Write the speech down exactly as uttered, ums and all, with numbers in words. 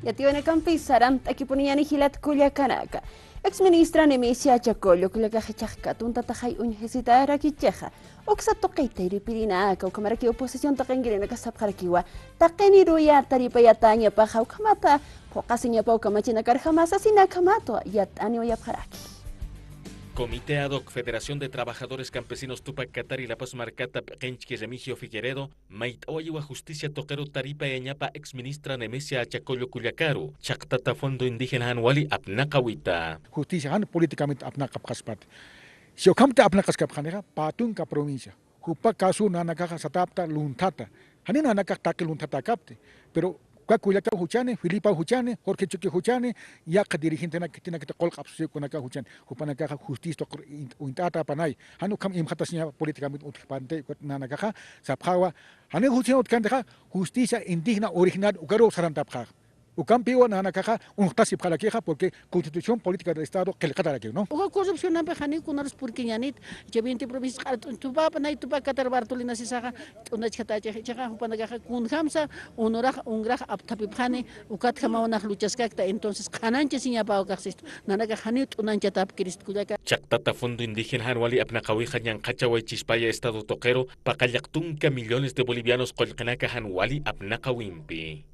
Yatiwaynakampi sarantakipuniñani jilat kullakanaka. Ex ministra Nemesia Chacollo kullakaxa ichhax katuntataxay uñjisitarakichixa. Uksa tuqita irpirinaka, ukhamaraki oposición taqinkirinaka sapxarakiwa. Taqiniruya taripayatañapaxa, ukhamata, phuqasiñapaw kamachinakarjamasa, sasinakamata, yat'aniwayapxaraki. Comité ad hoc Federación de Trabajadores Campesinos Tupac Katari La Paz markata p'iqinchki Remigio Figueredo, mayt'awayiwa justicia tuqiru taripayañapa ex ministra Nemesia Chacollo kullakaru, chhaqtata fondo indígena jan wali apnaqawita. Justicia jan políticamente apnaqapxaspati. Si ukhamti apnaqaskapxanixa, pä tunka provincia. Jupa caso nanakaxa satapta lunthata. Jani nanakax taqi lunthata kapti. Pero uka kullakaw juchani, Filipaw juchani, Jorge Chuqui juchani, yaqha dirigentenak khitinakati qullqi apsusiw kunakaw juchani. Jupanakaxa justicia tuqir uñt'ata apanay. Jan ukham imxatasiña políticamente utjpanti, ukat nanakaxa sapxawa. Jani justicia utjkantixa, justicia indígena original ukaruw sarantapxaxa. Ukampiwa nanakaxa uñjtasipxarakixa, porque Constitución Política del Estado qillqatarakiw, ¿no? Uka corrupcionampi janiw kunarus purkiñanit, icha veinte provincias q'ara t'uñ Tupac, nay Tupac Katari Bartolina sisaxa, t'unachkatachix, ichaxa jupanakaxa kunjamsa, unurax, ungrax apthapipxani, ukatjamaw nax luchaskakta, entonces qhanañchasiñapaw kaxsistu, nanakax janiw t'unañchatapkirist kullaka. Chhaqtata fondo indígena jan wali apnaqawixa ñanqhachawaychispaya estado tuqiru, paqallaq tunka millones de bolivianos qullqinaka jan wali apnaqawimpi.